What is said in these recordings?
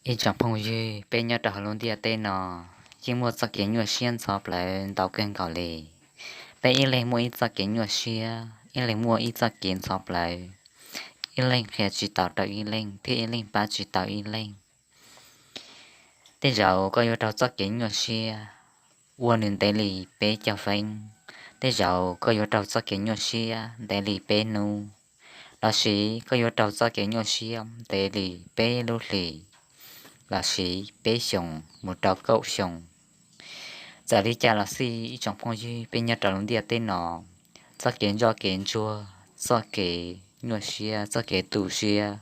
Ib tsoom phooj ywg, peb nyob rau hauv lub ntiaj teb no yeej muaj txoj kev nyuaj siab ntxhov plawv ntau kawg nkaus li. Peb ib leeg muaj ib txoj kev nyuaj siab, ib leeg muaj ib txoj kev ntxhov plawv, ib leeg qhia tsis tau rau ib leeg thiab ib leeg pab tsis tau ib leeg. Tej zaum koj yuav raug txoj kev nyuaj siab ua nws ntev li peb caug feeb, tej zaum koj yuav raug txoj kev nyuaj siab ntev li peb hnub, los sis koj yuav raug txoj kev nyuaj siab ntev li peb lub hlis, los sis peb xyoos mus rau kaum xyoo. Txawm li cas los xij ib tsoom phooj ywg, peb nyob rau lub ntiaj teb no, txoj kev ntsoj kev ntsuag, txoj kev nyuaj siab, txoj kev tu siab,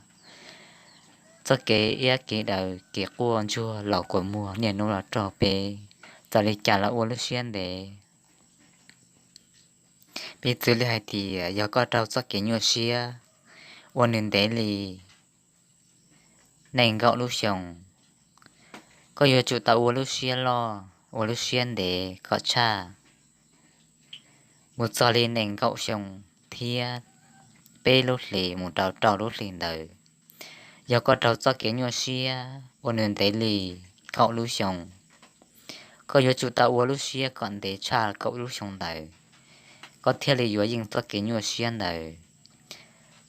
txoj kev iab kev daws, kev quaj ntsuag los kua muag niaj hnub los raug peb, txawm li cas los ua lub siab ntev. Piv txwv li hais tias yog koj raug txoj kev nyuaj siab ua nws ntev li nees nkaum lub xyoo, koj yuav tsum tau ua lub siab loj, ua lub siab ntev kom tshaj mus txog li nees nkaum xyoo thiab peb lub hlis mus rau rau lub hlis ntawd. Yog koj raug txoj kev nyuaj siab ua nws ntev li kaum lub xyoo, koj yuav tsum tau ua lub siab kom ntev tshaj kaum lub xyoo ntawd, koj thiaj li yuav yeej txoj kev nyuaj siab ntawd.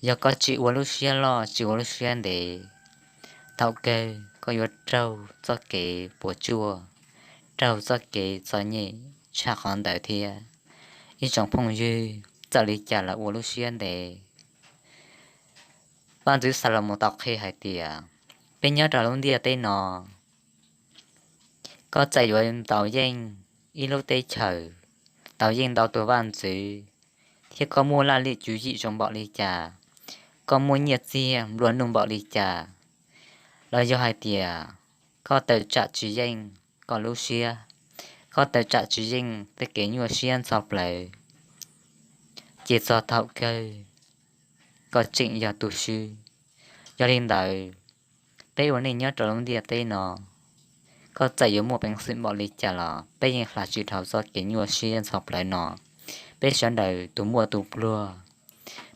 Yog koj tsis ua lub siab loj, tsis ua lub siab ntev, thaum kawg koj yuav raug txoj kev puas tsuaj, raug txoj kev txom nyem tshaj qhov ntawd thiab. Ib tsoom phooj ywg, txawm li cas los ua lub siab ntev. Vaj ntxwv Xalumoos tau qhia hais tias, peb nyob rau lub ntiaj teb no, koj txawm yuav tau yeej ib lub teb chaws, tau yeej ntau tus vaj ntxwv, thiab koj muaj laj lim tswv yim zoo npaum li cas, koj muaj nyiaj txiag nplua nuj npaum li cas, los yog hais tias koj tawm tsam tsis yeej koj lub siab, koj tawm tsam tsis yeej tej kev nyuaj siab ntxhov plawv, ces txog thaum kawg koj tseem yog tus swb. Yog li ntawd, peb ua neej nyob rau lub ntiaj teb no, koj txawm yuav muaj peev xwm npaum li cas los peb yeej hla tsis dhau txoj kev nyuaj siab ntxhov plawv no. Peb sawv daws tus muaj tus pluag,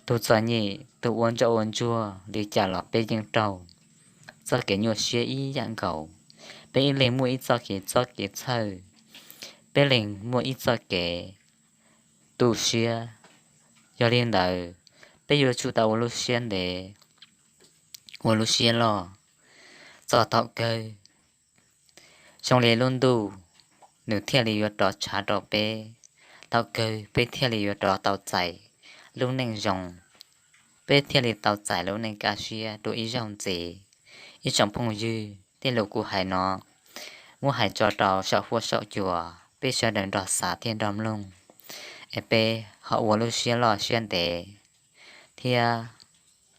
tus txom nyem, tus ua ntsoj ua ntsuag li cas los peb yeej raug txoj kev nyuaj siab ib yam nkaus. Peb ib leeg muaj ib txoj kev txoj kev txhawj, peb leeg muaj ib txoj kev tu siab. Yog li ntawd, peb yuav tsum tau ua lub siab ntev, ua lub siab loj, txog thaum kawg zoo li lub ntuj nws thiaj li yuav rov tshav rau peb, thaum kawg peb thiaj li yuav rov tau txais lub neej zoo, peb thiaj li tau txais lub neej kaj siab dua ib zaug ntxiv. Ib tsoom phooj ywg, tej lus kuv hais no muab hais tso rau saum huab saum cua, peb sawv daws nrog xav thiab nrog mloog, es peb ho ua lub siab loj siab ntev, thiab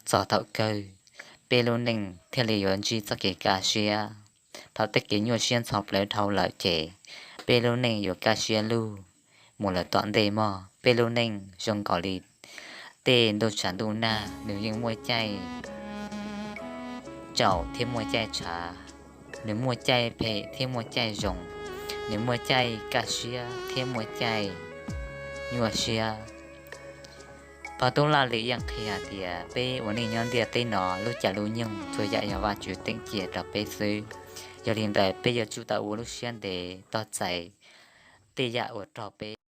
txog thaum kawg peb lub neej thiaj li yuav ntsib txoj kev kaj siab. Thaum tej kev nyuaj siab ntxhov plawv dhau lawm ces peb lub neej yuav kaj siab lug mus lawm tom ntej mog. Peb lub neej zoo nkaus li tej ntuj tshav ntuj nag, nws yeej muaj caij tsaus thiab muaj caij tshav, nws muaj caij phem thiab muaj caij zoo, nws muaj caij kaj siab thiab muaj caij nyuaj siab. Pog tub Laj Lis yeej qhia tias peb ua neej nyob ntiaj teb no lub caij lub nyoog txhua yam yog Vajtswv teem cia rau peb xwb. Yog li ntawd peb yuav tsum tau ua lub siab ntev tos txais tej yam uas raug peb